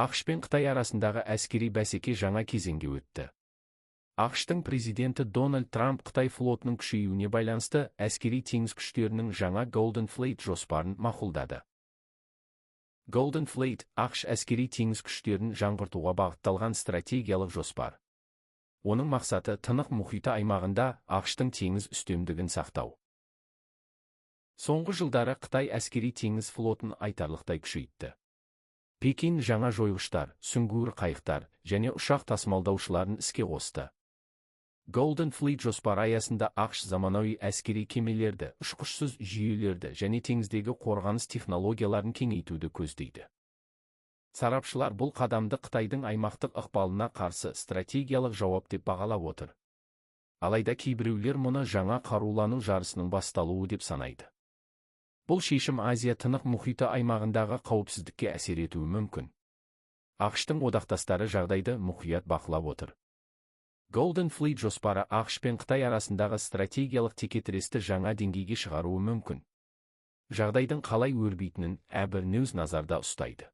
АҚШ пен Қытай арасындағы әскери бәсеке жаңа кезеңге өтті. АҚШ-тың президенті Дональд Трамп Қытай флотының күшеюіне байланысты әскери теңіз күштерінің жаңа Golden Fleet жоспарын мақұлдады. Golden Fleet – АҚШ әскери теңіз күштерін жаңғыртуға бағытталған стратегиялық жоспар. Оның мақсаты – Тынық мұхиты аймағында АҚШ-тың теңіз үстемдігін сақтау. Соңғы жылдары Қытай әскери теңіз флотын айтарлықтай күшейтті. Пекин жаңа жойғыштар, сүңгуір қайықтар және ұшақ тасымалдаушыларын іске қосты. Golden Fleet жоспары аясында АҚШ заманауи әскери кемелерді, ұшқышсыз жүйелерді және теңіздегі қорғаныс технологияларын кеңейтуді көздейді. Сарапшылар бұл қадамды Қытайдың аймақтық ықпалына қарсы стратегиялық жауап деп бағалап отыр. Алайда кейбіреулер мұны жаңа қарулану жарысының басталуы деп санайды. Бұл шешім Азия Тынық мұхиты аймағындағы қауіпсіздікке әсер етуі мүмкін. АҚШ-тың одақтастары жағдайды мұқият бақылап отыр. Golden Fleet жоспары АҚШ пен Қытай арасындағы стратегиялық текетіресті жаңа деңгейге шығаруы мүмкін. Жағдайдың қалай өрбитінін Әбір News назарда ұстайды.